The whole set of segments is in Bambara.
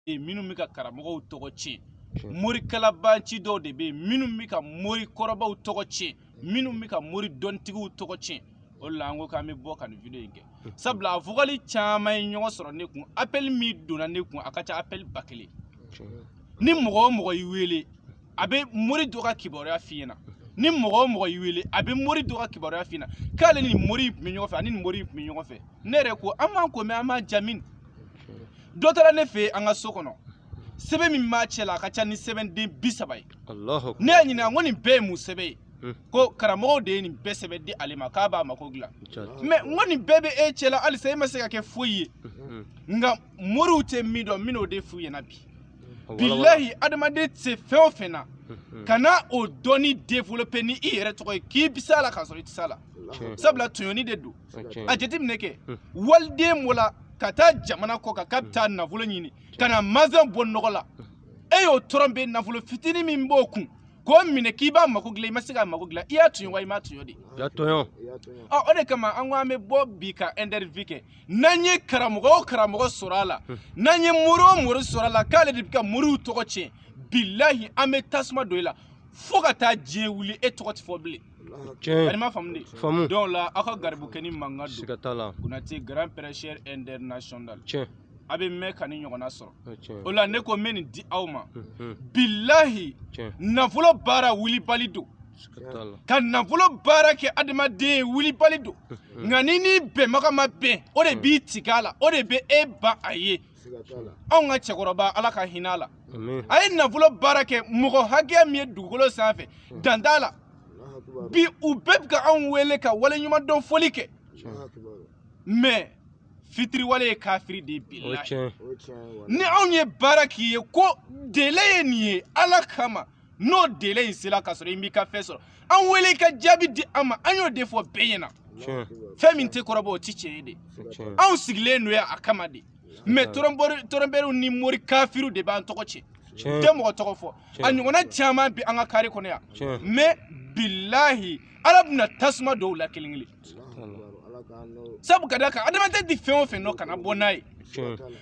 Yen minnu bɛ ka karamɔgɔw tɔgɔ tiɲɛ, morikalabanci dɔw de bɛ yen minnu bɛ ka mori kɔrɔbaw tɔgɔ tiɲɛ, minnu bɛ ka mori dɔnnitigiw tɔgɔ tiɲɛ. O de la an ko k'an bɛ bɔ ka nin video in kɛ, sabula a vocal caman ye ɲɔgɔn sɔrɔ ne kun. Appel min donna ne kun, a ka ca appel 1000. Ni mɔgɔ o mɔgɔ y'i wele, a bɛ mori dɔ ka kibaruya f'i ɲɛna. Ni mɔgɔ o mɔgɔ y'i wele, a bɛ mori dɔ ka kibaruya f'i ɲɛna k'ale ni mori in tun bɛ ɲɔgɔn fɛ, ani nin mori in tun bɛ ɲɔgɔn fɛ. Ne yɛrɛ ko an m'an ko mɛ, an m'an jaabi. Dɔ taara ne fɛ yen an ka so kɔnɔ, sɛbɛn min b'a cɛ la, a ka ca ni sɛbɛnden 30 ye. Ne y'a ɲininka ko nin bɛɛ ye mun sɛbɛn ye? Ko karamɔgɔw de ye nin bɛɛ sɛbɛn di ale ma, k'a b'a mako dilan. Mɛ n ko nin bɛɛ bɛ e cɛ la, halisa e ma se ka kɛ foyi ye. Nka moriw tɛ min dɔn, n bɛn'o de f'u ɲɛna bi. Bilahi, adamaden tɛ se fɛn o fɛn na, kana o dɔnni développer ni i yɛrɛ tɔgɔ ye k'i bɛ s'a la k'a sɔrɔ i tɛ s'a la, sabula tɔɲɔni de don. A jateminɛ kɛ, waliden bɔla ka taa jamana kɔ kan k'a bɛ taa nafolo ɲini ka na mazɔn bɔ nɔgɔ la, e y'o tromper, nafolo fitinin min b'o kun k'o minɛ k'i b'a mako dilan, i ma se k'a mako dilan. I y'a tɔɲɔ wa i m'a tɔɲɔ de? Tɔɲɔ. Ɔ, o de kama an ko an bɛ bɔ bi ka interview kɛ. N'an ye karamɔgɔ o karamɔgɔ sɔrɔ a la, n'an ye mori o mori sɔrɔ a la k'ale de bɛ ka moriw tɔgɔ tiɲɛ, bilahi, an bɛ tasuma don e la fo ka taa diɲɛ wuli, e tɔgɔ tɛ fɔ bilen. Tiɲɛ. I m'a faamu de? Faamu. Donc la, aw ka garibukɛni mankan don. Siga t'a la. Konate, grand prêcheur international. Tiɲɛ. A bɛ mɛn ka ni ɲɔgɔnna sɔrɔ. Tiɲɛ. O la ne ko n bɛ nin di aw ma. Bilahi, Tiɲɛ. nafolo baara wulibali don. Siga t'a la. Ka nafolo baara kɛ adamaden ye, wulibali don. Nka ni n'i bɛnbaga ma bɛn, o de b'i tigɛ a la, o de bɛ e ban a ye. Anw ka cɛkɔrɔba, Ala ka hinɛ a la, a ye nafolo baara kɛ mɔgɔ hakɛya min ye dugukolo sanfɛ, dan t'a la. Bi u bɛɛ bɛ ka anw wele ka waleɲuman dɔn foli kɛ, mɛ fitiriwale ye kafiri de ye. Bilahi, ni anw ye baara k'i ye ko délai ye nin ye Ala kama, n'o délai in sera ka sɔrɔ i m'i ka fɛn sɔrɔ, an wele i ka jaabi di an ma. An y'o de fɔ bɛɛ ɲɛna. Fɛn min tɛ kɔrɔbɔ, o ti tiɲɛ ye de. Anw sigilen don yan a kama de. Mɛ trompeurw ni mori kafiriw de b'an tɔgɔ tiɲɛ. Tɛ mɔgɔ tɔgɔ fɔ, a ɲɔgɔnna caman bɛ an ka kari kɔnɔ yan. Mɛ bilahi, Ala bɛna tasuma dɔw la kelen kelen, sabu ka d'a kan adamaden tɛ fɛn o fɛn dɔn, kana bɔ n'a ye.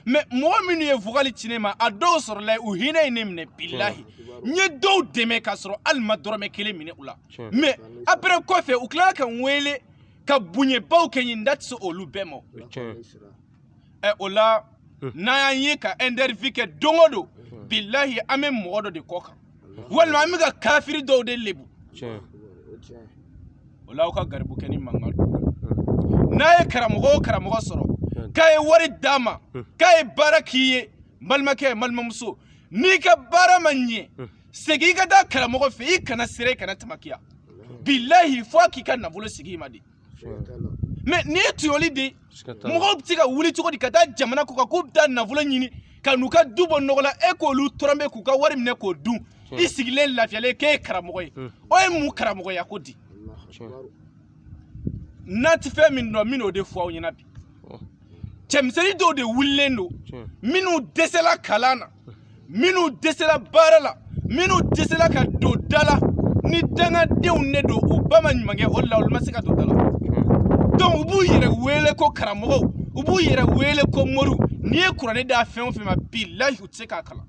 Mɛ mɔgɔ minnu ye vocal ci ne ma, a dɔw sɔrɔla u hinɛ ye ne minɛ. Bilahi, n ye dɔw dɛmɛ k'a sɔrɔ hali ma dɔrɔmɛ kelen minɛ u la. Mɛ après kɔfɛ, u tilala ka n wele ka bonyabaw kɛ n ye, n da tɛ se olu bɛɛ ma. Ɛ, o la n'an y'an ye ka interview kɛ don o don, bilahi, an bɛ mɔgɔ dɔ de kɔ kan, walima an bɛ ka kafiri dɔw de lebu. O la aw ka garibukɛni mankan don. N'a ye karamɔgɔ o karamɔgɔ sɔrɔ k'a ye wari d'a ma, k'a ye baara k'i ye, n balimakɛ, n balimamuso, n'i ka baara ma ɲɛ, segin i ka taa karamɔgɔ fɛ. I kana siran, i kana tamakiya. Bilahi, fo a k'i ka nafolo sigi i ma de. Mɛ nin ye tɔɲɔli de ye. Mɔgɔw bɛ se ka wuli cogo di ka taa jamana kɔ kan k'u bɛ taa nafolo ɲini ka n'u ka du bɔ nɔgɔ la, e k'olu tromper k'u ka wari minɛ k'o dun, i sigilen lafiyalen k'e ye karamɔgɔ ye? O ye mun karamɔgɔya ko di? N'a ti fɛn min dɔn, n bɛn'o de fɔ aw ɲɛna bi. Cɛmisɛnnin dɔw de wulilen don, minnu dɛsɛla kalan na, minnu dɛsɛla baara la, minnu dɛsɛla ka don da la, ni dangadenw de don, u ba ma ɲuman kɛ, o de la olu ma se ka don da la. Donc u b'u yɛrɛ wele ko karamɔgɔw, u b'u yɛrɛ wele ko moriw. N'i ye kuranɛ d'a fɛn o fɛn ma, bilahi, u tɛ se k'a kalan.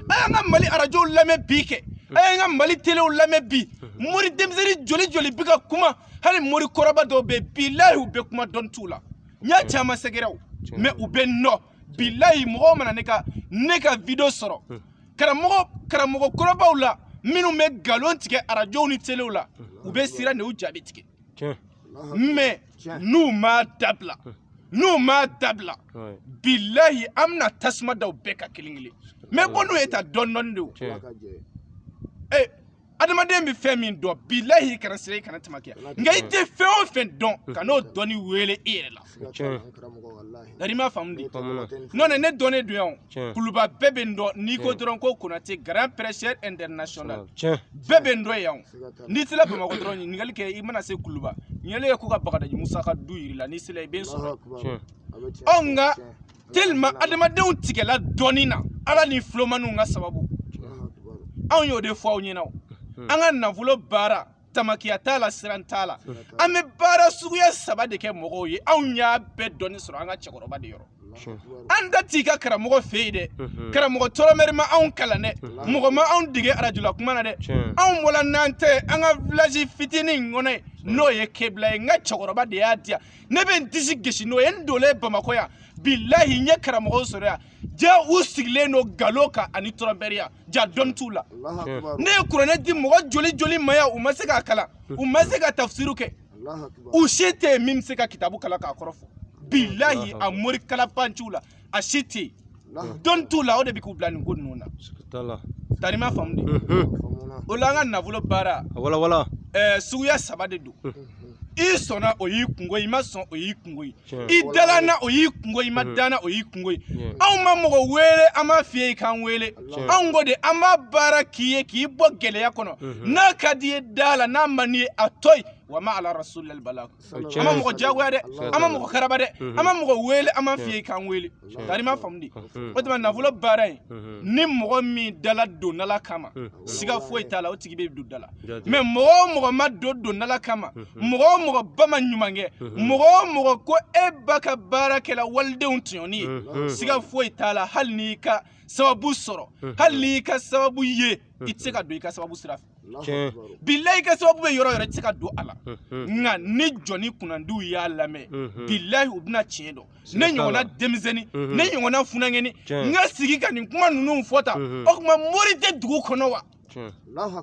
A y'an ka Mali arajow lamɛn bi kɛ, a y'an ka Mali telew lamɛn bi, mori denmisɛnnin joli joli bɛ ka kuma? Hali mori kɔrɔba dɔw bɛ yen, bilahi, u bɛ kuma dɔnni t'u la. N y'a caman sɛgɛrɛ o, mɛ u bɛ nɔ. Bilahi, mɔgɔw mana ne ka video sɔrɔ, karamɔgɔ kɔrɔbaw la minnu bɛ nkalon tigɛ arajow ni telew la, u bɛ siran de, u jaabi tigɛ. Mɛ n'u m'a dabila, n'u m'a dabila, bilahi, an bɛna tasuma da u bɛɛ kan kelen kelen. Mɛ bɔ n'u ye ta dɔɔni dɔɔni de o. Ee, adamaden bɛ fɛn min dɔn, bilahi, i kana siran, i kana tamakiya. Nka i tɛ fɛn o fɛn dɔn, ka n'o dɔnni wele i yɛrɛ la. Nka n'i m'a faamu de, n'o tɛ ne dɔnnen don yan o. Kuluba bɛɛ bɛ n dɔn. N'i ko dɔrɔn ko Konate, grand prêcheur international, bɛɛ bɛ n dɔn yan o. N'i sera Bamakɔ dɔrɔn, ɲininkali kɛ. I mana se Kuluba, ɲininkali kɛ k'u ka Bagadaji Musa ka du yir'i la. N'i sera, i bɛ n sɔrɔ. Ɔ, nka tellement adamadenw tigɛla dɔɔnin na, Ala ni filomaniw ka sababu, anw y'o de fɔ aw ɲɛna o. An ka nafolo baara, tamakiya t'a la, siran t'a la. An bɛ baara suguya saba de kɛ mɔgɔw ye. Anw y'a bɛɛ dɔnni sɔrɔ an ka cɛkɔrɔba de yɔrɔ. An da t'i ka karamɔgɔ fɛ yen dɛ. Karamɔgɔ tɔrɔmɛri ma anw kalan dɛ. Mɔgɔ ma anw dege arajola kuma na dɛ. Anw bɔla n'an tɛ an ka village fitinin in kɔnɔ yen, n'o ye Kebila ye. N ka cɛkɔrɔba de y'a di yan. Ne bɛ n disi gosi n'o ye. N donnen Bamakɔ yan, bilahi n ye karamɔgɔw sɔrɔ yan. Ja u sigilen don nkalon kan ani tɔrɔmɛriya. Ja dɔnni t'u la. Ne ye kuranɛ di mɔgɔ joli joli ma yan, u ma se k'a kalan, u ma se ka tafsiru kɛ. U si tɛ yen min bɛ se ka kitabu kalan k'a kɔrɔ fɔ. Bilahi a mori kalabanciw la, a si tɛ yen. Dɔnni t'u la, o de bɛ k'u bila nin ko ninnu na. Tari ma faamu de. O la an ka nafolo baara. Suguya saba de don. I sɔnna o y'i kungo ye, i ma sɔn o y'i kungo ye. I dala n na o y'i kungo ye, i ma da n na o y'i kungo ye. Anw ma mɔgɔ wele, an m'a f'i ye k'an wele. Anw ko de an b'a baara k'i ye k'i bɔ gɛlɛya kɔnɔ. N'a ka di i ye da la, n'a man di i ye a to yen. Wa ma ala rasulillah balagh. An ma mɔgɔ diyagoya dɛ, an ma mɔgɔ karaba dɛ, an ma mɔgɔ wele, an ma f'i ye k'an wele. Tari ma faamu de. O tuma nafolo baara in, ni mɔgɔ min dala dondala kama, siga foyi t'a la, o tigi bɛ don da la. Mais mɔgɔ o mɔgɔ ma don dondala kama, mɔgɔ o mɔgɔ ba ma ɲuman kɛ, mɔgɔ o mɔgɔ ko e ba ka baara kɛla walidenw tɔɲɔni ye, siga foyi t'a la, hali n'i ka sababu sɔrɔ, hali n'i ka sababu ye, i tɛ se ka don i ka sababu sira fɛ. Bilahi ka sababu bɛ yɔrɔ yɔrɔ, i tɛ se ka don a la. Nka ni jɔnni kunnandiw y'a lamɛn, bilahi u bɛna tiɲɛ dɔn. Ne ɲɔgɔnna denmisɛnnin, ne ɲɔgɔnna funankɛnin, n ka sigi ka nin kuma ninnu fɔ tan, o tuma mori tɛ dugu kɔnɔ wa?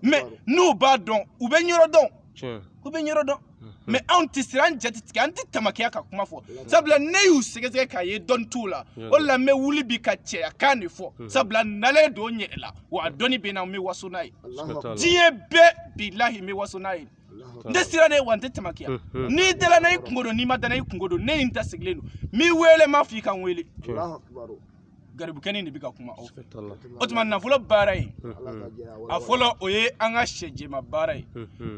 Mais n'u b'a dɔn, u bɛ yɔrɔ dɔn, u bɛ yɔrɔ dɔn. Mais anw tɛ siran, an jate tigɛ, an tɛ tamakiya ka kuma fɔ. Sabula ne y'u sɛgɛsɛgɛ k'a ye dɔnni t'u la. O de la n bɛ wuli bi ka cɛya kan de fɔ. Sabula nalen don n yɛrɛ la, wa a dɔnni bɛ n na, n bɛ waso n'a ye. Diɲɛ bɛɛ bilahi n bɛ waso n'a ye. N tɛ siran dɛ, wa n tɛ tamakiya. N'i dala n na i kungo don, n'i ma da n na i kungo don. Ne ni n ta sigilen don. N b'i wele, n m'a fɔ i ka n wele. Garibukɛnin de bɛ ka kuma aw fɛ. O tuma nafolo baara in, a fɔlɔ o ye an ka sɛ jɛma baara ye.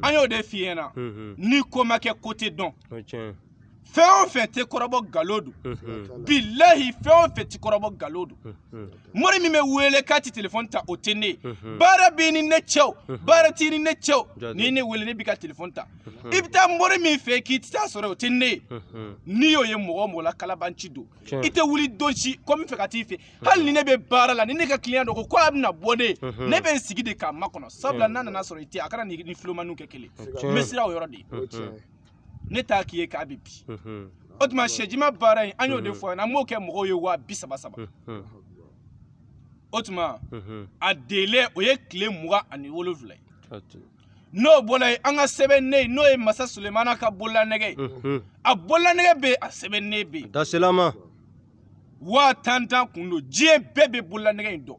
An y'o de f'i ɲɛna, ni ko ma kɛ ko tɛ dɔn. Fɛn o fɛn tɛ kɔrɔbɔ nkalon don. Bilahi fɛn o fɛn tɛ kɔrɔbɔ nkalon don. Mori min bɛ wele k'a tɛ telefɔni ta, o tɛ ne ye. Baara b'i ni ne cɛ o, baara t'i ni ne cɛ o, n'i ne wele ne b'i ka telefɔni ta. I bɛ taa mori min fɛ k'i tɛ taa sɔrɔ, o tɛ ne ye. N'i y'o ye mɔgɔ o mɔgɔ la, kalabanci don. I tɛ wuli don si ko n bɛ fɛ ka t'i fɛ. Hali ni ne bɛ baara la, ni ne ka client dɔ ko ko a bɛna bɔ ne ye, ne bɛ n sigi de k'a makɔnɔ. Sabula n'a nana sɔrɔ i tɛ, a kana ni filomaniw kɛ kelen. N bɛ siran o yɔrɔ de ye. Ne t'a k'i ye k'a bɛ bi. O tuma sɛjima baara in, an y'o de fɔ an b'o kɛ mɔgɔw ye 30,000. O tuma a délai o ye tile 27 ye. N'o bɔra yen, an ka sɛbɛnnen ye, n'o ye Masa Sulemana ka bololanɛgɛ ye. A bololanɛgɛ bɛ yen, a sɛbɛnnen bɛ yen. Daselama. 10,000 kun don. Diɲɛ bɛɛ bɛ bololanɛgɛ in dɔn.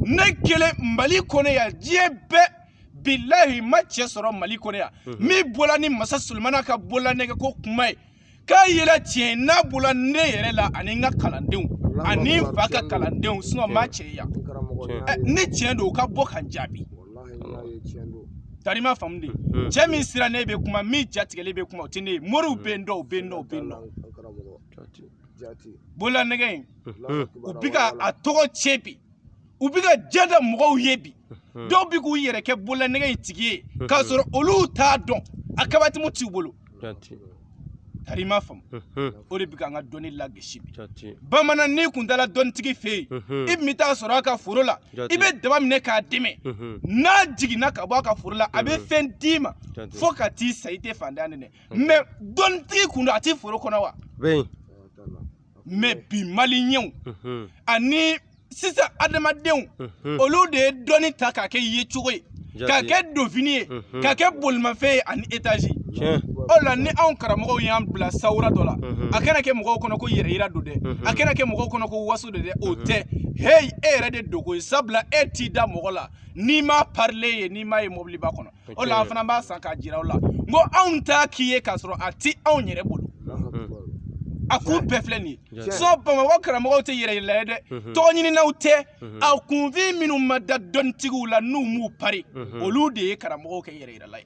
Ne kelen Mali kɔnɔ yan, diɲɛ bɛɛ bilahi ma cɛ sɔrɔ Mali kɔnɔ yan min bɔra ni Masa Sulemana ka bololanɛgɛ ko kuma ye k'a yela tiɲɛ n'a bɔra ne yɛrɛ la ani n ka kalandenw ani n fa ka kalandenw, sinon ma cɛ ye yan. Ni tiɲɛ don, u ka bɔ ka n jaabi. Tari ma faamu de. Cɛ min sirannen bɛ kuma, min jatigɛlen bɛ kuma, o tɛ ne ye. Moriw bɛ n dɔn, u bɛ n dɔn, u bɛ n dɔn. Bololanɛgɛ in, u bɛ ka a tɔgɔ tiɲɛ bi, u bɛ ka ja da mɔgɔw ye bi. Dɔw bɛ k'u yɛrɛ kɛ bololanɛgɛ in tigi ye k'a sɔrɔ olu t'a dɔn, a kabatimu t'u bolo. Tari ma faamu. O de bɛ k'an ka dɔnni lagosi bi. Bamanan, n'i kun taara dɔnnitigi fɛ yen, i bɛ taa sɔrɔ a ka foro la, i bɛ daba minɛ k'a dɛmɛ. N'a jiginna ka bɔ a ka foro la, a bɛ fɛn d'i ma fo ka t'i sa, i tɛ fantanya nɛnɛ. Mais dɔnnitigi kun don, a tɛ foro kɔnɔ wa? Mais bi maliyɛnw ani sisan adamadenw, olu de ye dɔnni ta k'a kɛ yecogo ye, k'a kɛ donfini ye, k'a kɛ bolimafɛn ye ani étage. O la ni anw karamɔgɔw y'an bila sawura dɔ la, a kana kɛ mɔgɔw kɔnɔ ko yɛrɛ yira don dɛ, a kana kɛ mɔgɔw kɔnɔ ko waso don dɛ, o tɛ. Hey, e yɛrɛ de dogo ye, sabula e t'i da mɔgɔ la n'i m'a parler ye, n'i m'a ye mɔbiliba kɔnɔ. O la an fana b'a san k'a jira o la. N ko anw t'a k'i ye k'a sɔrɔ a ti anw yɛrɛ bolo. A k'u bɛɛ filɛ nin ye. Sinon Bamakɔ karamɔgɔw tɛ yɛrɛ yira ye dɛ, tɔgɔ ɲininaw tɛ. A kunfin minnu ma da dɔnnitigiw la, n'u m'u pari, olu de ye karamɔgɔw kɛ yɛrɛ yirala ye.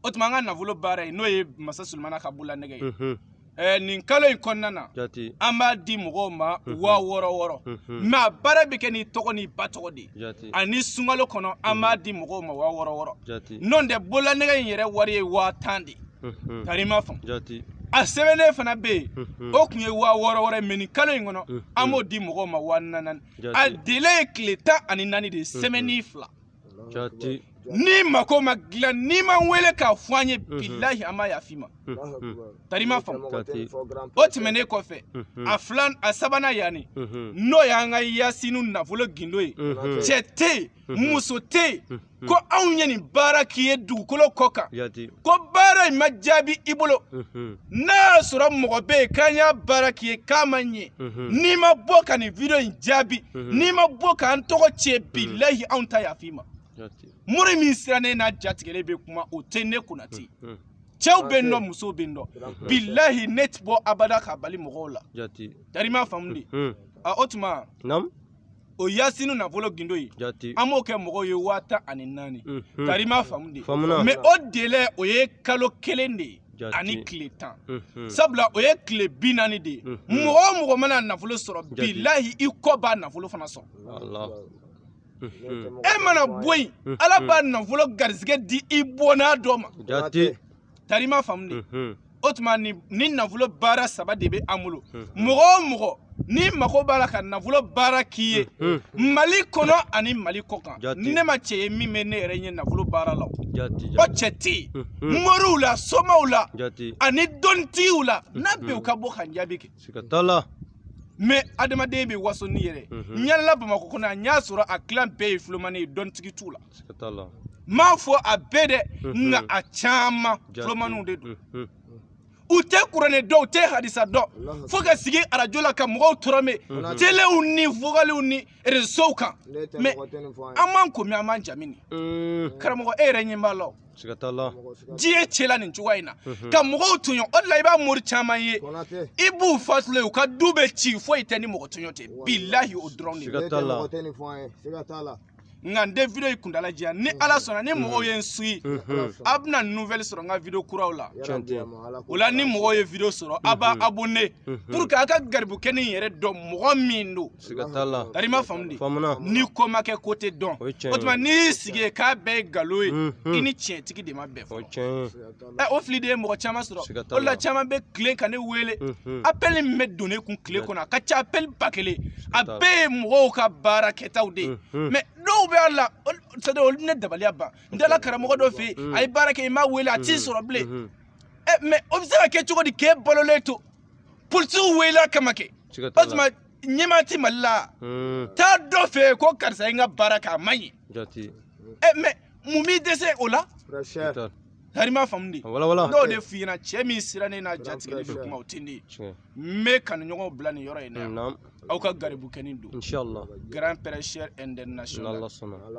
O tuma an ka nafolo baara ye, n'o ye Masa Sulemana ka bololanɛgɛ ye, nin kalo in kɔnɔna na, an b'a di mɔgɔw ma 6000 6000. Mais a baara bɛ kɛ ni tɔgɔ ni ba tɔgɔ de ye. Ani sunkalo kɔnɔ, an b'a di mɔgɔw ma 6000 6000. N'o tɛ, bololanɛgɛ in yɛrɛ wari ye 10,000 de ye. Tari ma faamu. A sɛbɛnnen fana bɛ yen, o tun ye 6000 wɛrɛ, mais nin kalo in kɔnɔ an b'o di mɔgɔw ma 4000. A délai ye tile 14 de ye, semaine 2. N'i mako ma dilan, n'i ma wele k'a fɔ an ye, bilahi an b'a yaf'i ma. Tari ma faamu. O tɛmɛnen kɔfɛ, a filan, a sabanan yanni, n'o y'an ka yasinu nafolo gindo ye. Cɛ tɛ yen, muso tɛ yen ko anw ye nin baara k'i ye dugukolo kɔ kan, ko baara in ma jaabi i bolo. N'a y'a sɔrɔ mɔgɔ bɛ yen k'an y'a baara k'i ye k'a ma ɲɛ, n'i ma bɔ ka nin video in jaabi, n'i ma bɔ k'an tɔgɔ tiɲɛ, bilahi anw ta yaf'i ma. Mori min sirannen n'a jatigɛlen bɛ kuma, o tɛ ne Konate. Cɛw bɛ n dɔn, musow bɛ n dɔn, bilahi ne tɛ bɔ abada k'a bali mɔgɔw la. Tari ma faamu de. A o tuma, o yasinu nafolo gindo ye, an b'o kɛ mɔgɔw ye 14,000. Tari ma faamu de. Mais o délai, o ye kalo 1 de ye ani tile 10, sabula o ye tile 40 de ye. Mɔgɔ o mɔgɔ mana nafolo sɔrɔ, bilahi i kɔ b'a nafolo fana sɔrɔ. E mana bɔ yen, Ala b'a nafolo garisɛgɛ di i bɔnna dɔ ma. Tari ma faamu de. O tuma ni nafolo baara saba de bɛ an bolo. Mɔgɔ o mɔgɔ n'i mako b'a la ka nafolo baara k'i ye Mali kɔnɔ ani Mali kɔ kan, ne ma cɛ ye min bɛ ne yɛrɛ ɲɛ nafolo baara la, o cɛ tɛ yen. Moriw la, somaw la, ani dɔnnitigiw la, n'a bɛ u ka bɔ ka jaabi kɛ. Mais adamaden bɛ waso n'i yɛrɛ. N yalala Bamakɔ kɔnɔ, n y'a sɔrɔ a tilan bɛɛ ye filomani ye, dɔnnitigi t'u la. N m'a fɔ a bɛɛ dɛ, nka a caman filomaniw de don. U tɛ kuranɛ dɔn, u tɛ hadisa dɔn, fo ka sigi arajo la ka mɔgɔw tɔrɔmɛ telew ni vocaliw ni réseaux kan. Mais an m'an komi an m'an jami nin karamɔgɔ, e yɛrɛ ɲɛ b'a la o. Diɲɛ cɛla nin cogoya in na ka mɔgɔw tɔɲɔ, o de la i b'a mori caman ye, i b'u fatulen, u ka du bɛ ci, foyi tɛ ni mɔgɔ tɔɲɔ tɛ, bilahi o dɔrɔn de. Nka n tɛ video in kuntala janya. Ni Ala sɔnna, ni mɔgɔw ye n suit, a bɛna nouvelle sɔrɔ n ka video kuraw la. O la ni mɔgɔw ye video sɔrɔ, a b'a abonné pour que a ka garibukɛnin yɛrɛ dɔn mɔgɔ min don. Tari ma faamu de. Ni ko ma kɛ, ko tɛ dɔn. O tuma n'i y'i sigi yen k'a bɛɛ ye nkalon ye, i ni tiɲɛtigi de ma bɛn fɔlɔ. Ɛ, o fili de ye mɔgɔ caman sɔrɔ. O la caman bɛ tilen ka ne wele, appel min bɛ don ne kun tile kɔnɔ, a ka ca appel 1000, a bɛɛ ye mɔgɔw ka baara kɛtaw de ye. Mais dɔw bɛ a la, c'est à dire olu ne dabaliya ban. N taara karamɔgɔ dɔ fɛ yen, a ye baara kɛ, i m'a wele, a t'i sɔrɔ bilen. Ɛ, mais o bɛ se ka kɛ cogo di k'e balolen to polisiw wele a kama kɛ? O tuma ɲɛmaa ti Mali la. Taa dɔ fɛ yen ko karisa ye n ka baara kɛ, a man ɲi. Ɛ, mais mun b'i dɛsɛ o la? Tari ma faamu de. N'o de f'i ɲɛna, cɛ min sirannen n'a jatigɛlen bɛ kuma, o tɛ ne ye. N bɛ kanuɲɔgɔnw bila nin yɔrɔ in na yan, aw ka garibukɛnin don, grand prêcheur international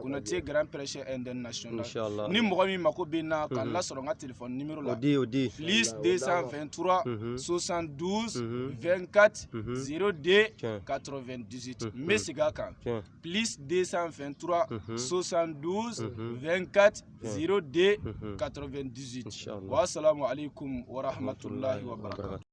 Konate, grand prêcheur international. Ni mɔgɔ min mako bɛ n na, ka n lasɔrɔ n ka téléphone numéro la, plus 223 72 24 02 98. N bɛ segin a kan, plus 223 72 24 02 98. Wa salamu alaikum wa rahmatullahi wa barakatuh.